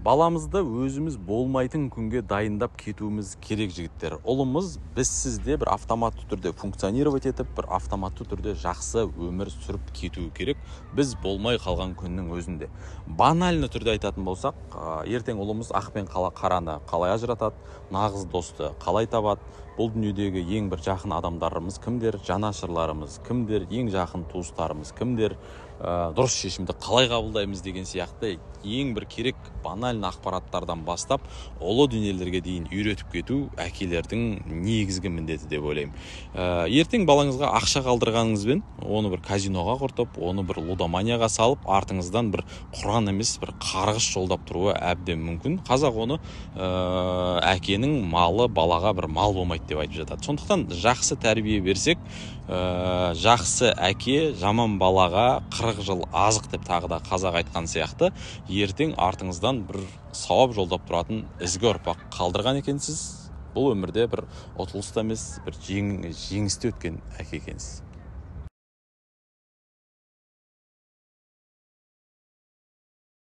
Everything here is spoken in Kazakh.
Баламызды өзіміз болмайтын күнге дайындап кетуіміз керек, жігіттер. Ұлымыз бізсіз де бір автоматты түрде функционировать етіп, бір автоматты түрде жақсы өмір сүріп кетуі керек біз болмай қалған күннің өзінде. Банально түрде айтатын болсақ, ертең ұлымыз ақ пен қараны қалай ажыратады, нағыз досты қалай табады, бұл дүниедегі ең бір жақын адамдарымыз кімдер, жанашырларымыз кімдер, ең жақын туыстарымыз кімдер, дұрыс шешімді қалай қабылдаймыз деген сияқты ең бір керек банально ақпараттардан бастап ұлы дүниелерге дейін үйретіп кету әкелердің негізгі міндеті деп ойлаймын. Ертең балаңызға ақша қалдырғаныңызбен оны бір казиноға құртып, оны бір лудоманияға салып, артыңыздан бір құран емес, бір қарғыс жолдап тұруы әбден мүмкін. Қазақ оны әкенің малы балаға бір мал болмайды деп айтып жатады. Сондықтан жақсы тәрбие берсек, жақсы әке жаман балаға 40 жыл азық деп тағы да қазақ айтқан сияқты, ертең артыңыздан бір сауап жолдап тұратын ізгі ұрпақ қалдырған екенсіз. Бұл өмірде бір ұтылыста емес, бір жеңісте өткен әке екенсіз.